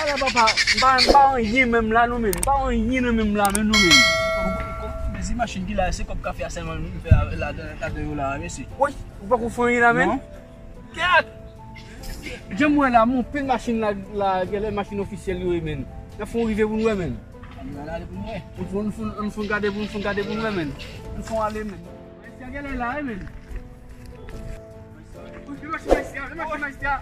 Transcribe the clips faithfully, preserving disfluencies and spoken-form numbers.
Ala papa, m pa, m pa anyen menm la non, men. M pa anyen nan menm la, men non, men. Mezi machin ki la, se kòb kafe a sèlman nou fè ladan, ladan yo la, mesye. Woy, ou pa kou fè anyen la, men? Non. Kèt! Jan m wè la, m wè pil machin la, la, genlè machin ofisyèl yo ye, men. N ap fè yon rive pou n wè, men. Ann fè, ann fè, ann fè gade pou n, fè gade pou n wè, men. Ann fè ale, men. Mesye genlè la, men. Wi, men machin majistra, men machin majistra,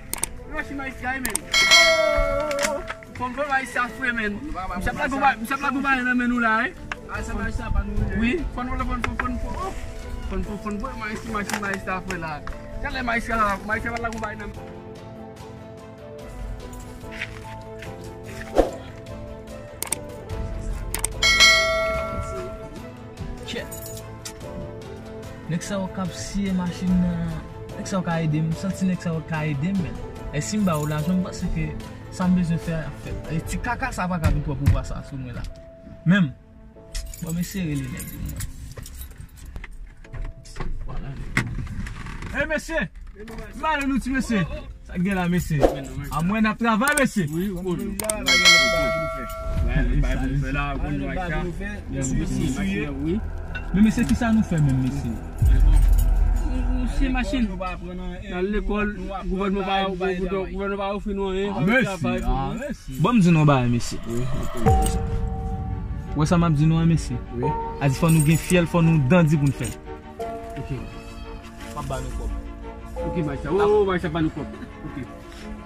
men machin majistra, men. Oh! Fò n voye majistra fre, men. Misye ap lage yon ba-, misye ap lage yon bagay nan men nou la, wi. A, se majistra pa nou, wi. Wi, fò n voye, fò n, fò n, fò n, fò n, fò n voye majistra, machin majistra fre la. Talè majistra la, majistra pa lage yon bagay nan men. Chè. Nèg sa yo k ap siye machin nan. Nèg sa yo ka ede m. M santi nèg sa yo ka ede m, men. E si m ba yo lajan, m panse ke sa m bezwen fè ap fèt. E ti kaka sa pa ka vin pran pouvwa sa sou mwen la. Menm. Bon, mesye rele nèg yo, mwen. Ey, mesye! Male nou ti mesye! Sa k gen la, mesye? A mwen n ap travay, mesye! Wi, wi, wi. Men mesye, kisa nou fè menm, mesye? Nou siye machin. N al lekòl, gouvènman pa, gouvènman pa ofri nou anyen. A, mesye, a, mesye. Bon, m di nou yon bagay, mesye. Wi, ok. Ou wè sa m ap di nou an, mesye? Wi. A di fò nou gen fyèl, fò nou dandi pou n fè l. Ok. M ap ba nou kòb. Ok, majistra. Wi, wi, majistra ba nou kòb. Ok.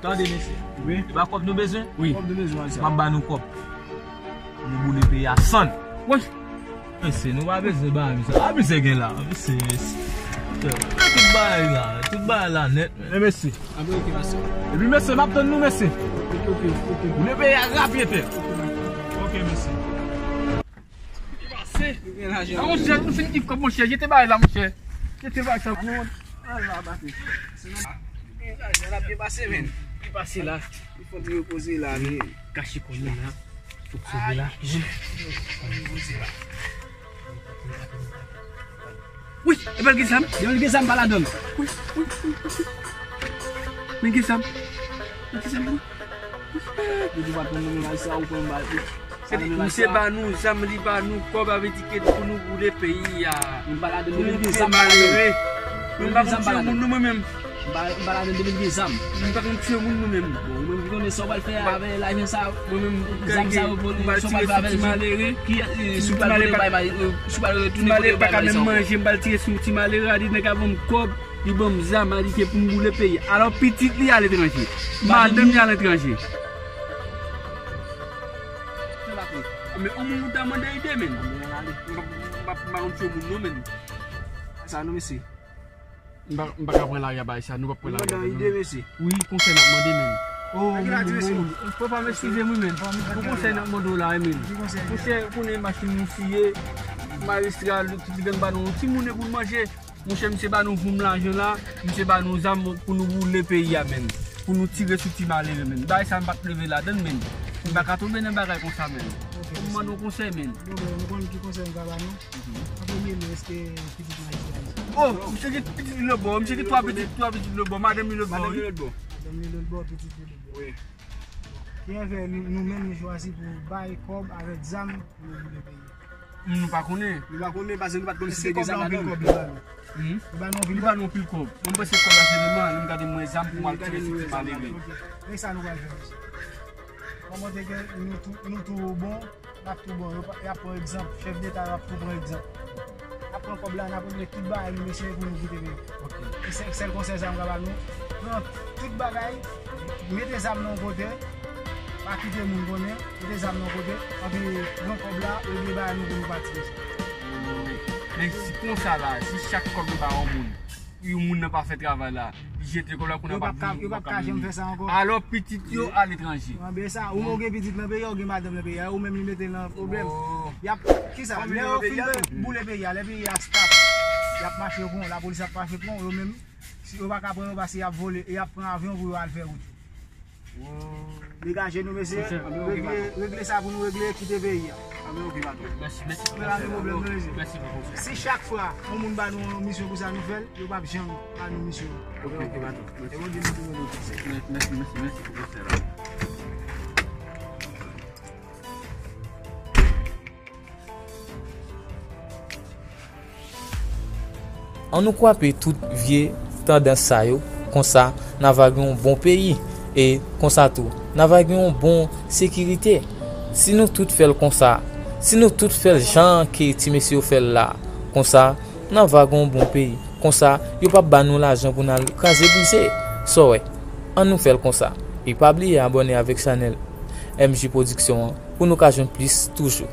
Tande, mesye. Wi. E pa kòb nou bezwen? Wi. Kòb nou bezwen, majistra. M ap ba nou kòb. Pou nou boule peyi a san. Wi. Mesye, nou pa bezwen ba misye. A, misye gen la. Mesye, mesye. Tout bagay la. Tout bagay la nèt, men. E mesye. Ann tou, ok, mesye. Epi mesye, m ap tann nou, mesye. Ok, ok, ok. Boule peyi a rapyete. Ok, mesye. Pase. A, monchè, nou fin kif kòb, monchè. Jete bagay la, monchè. Jete bagay sa. Ala, pase. Lajan ap byen pase, men. Li pase la. Li fò li repoze la, men. Kache kò nou la. Fòk sove la. Wi, e pa l gen zam? Depi l gen zam, pa ladan l. Wi, wi, wi, wi. Men gen zam. Men gen zam, wi. Depi w pa t konn nan men majistra, ou pran bal. Se li, misye ba nou zam, li ba nou kòb, sa vle di ke pou nou boule peyi a. Nou pa ladan l, depi l gen zam, pa ladan l. Mwen pa konn tiye moun non, mwen menm. M pa, m pa ladan depi l gen zam. M pa konn tiye moun mwen menm. Bon, ou menm ki konnen sa w pral fè avè lajan sa. Mwen menm, zam sa yo vole, sa w pral fè avè l. Ki, eh, si w pral vole bay, bay, eh, si w pral retounen vole bay, bay sa ankò. M pa ka menm manje, m pral tire sou ti malere a, di nèg la ban m kòb, li ban m zam, a di ke pou m boule peyi. Alò pitit li aletranje. Madanm li aletranje. Men yon moun ou ta mande ede, men. M pa, m pa, m pa konn tiye moun non, men. Sa nou, mesye. M pa, m pa ka pran lari a bay sa, nou p ap pran lari a bay sa. Wi, konsèy n ap mande, men. Oh, papa, m eskize m, wi, men. Pou konsèy n ap mande w la, wi, men. Monchè, ou konnen machin nou siye, majistra, li vin ba nou yon ti monnen pou n manje. Monchè, misye ba nou voum lajan la, misye ba nou zam pou nou boule peyi a, men. Pou nou tire sou ti malere, men. Bagay sa, m pa t leve ladan l, men. M pa ka tonbe nan bagay konsa, men. Fò m mande w konsèy, men. Bon, men, nou konn ki konsèy m ka ba nou? An premye lye, èske pitit majistra li? Oh, misye gen pitit li lòtbò, misye gen twa pitit, twa pitit lòtbò, madanm li lòtbò, wi. Madanm li lòtbò, pitit li lòtbò. Wi. Ki fè nou, nou menm nou chwazi pou bay kòb avèk zam pou nou boule peyi a? Nou pa konnen. Nou pa konnen paske nou pa t konn si te gen zam ladan l. Èske kòb la anpil kòb li ba nou? Hmm? Li ba nou anpil kòb. Mwen panse kòb la se menm an, nou gade mwen zam pou m al tire sou ti malere. Ok. E sa nou pral fè, mesye. Kòman te gen nou tou, nou tou bon, n ap tou bon. Yo pa, y ap pran egzanp. Chèf deta yo ap tou pran egzanp. N ap pran kòb la, n ap regle tout bagay nou, mesye, pou nou kite peyi. Ok. E sèl, sèl konsèy sa m ka ba nou. Pran tout bagay, mete zam nan yon kote, pa kite moun konnen, mete zam nan yon kote, anpi pran kòb la, regle bagay nou pou nou pati, mesye. Men si konsa la, si chak kòb yo ba yon moun, yon moun nan pa fè travay la, li jete kòb la, kounye a yo p ap ka, yo p ap ka janm fè sa ankò. Alò pitit yo aletranje. Anben sa, ou menm ou gen pitit nan peyi a, ou gen madanm nan peyi a, ou menm li mete l nan pwoblèm. Oh. Y ap, kisa? Lè yo fin boule peyi a, lè peyi a stap, y ap mache pran, lapolis ap mache pran, yo menm, si yo pa ka pran yo, paske y ap vole, y ap pran avyon pou yo al fè wout. Degaje nou, mesye. Regle, regle sa pou nou regle, kite peyi a. Anben, ok, patwon. Mèsi, mèsi pou konsèy la. Pa gen pwoblèm, non, mesye. Mèsi pou konsèy. Si chak fwa yon moun ba nou yon misyon pou sa nou fè l, yo p ap janm ba nou misyon an. Ok, ok, patwon. Mèsi. E Bondye nou tounen nou konsèy. Mèsi, mèsi, mèsi pou konsèy la. Annou kwape tout vye tandans sa yo, konsa n a va gen yon bon peyi, e konsa tou n a va gen yon bon sekirite. Si nou tout fè l konsa, si nou tout fè l jan ke ti mesye yo fè l la, konsa n a va gen yon bon peyi. Konsa yo p ap ba nou lajan pou n al kraze brize. Sa w wè, annou fè l konsa. E pa bliye abòne avèk chanèl M J Production an pou nou ka jwenn plis toujou.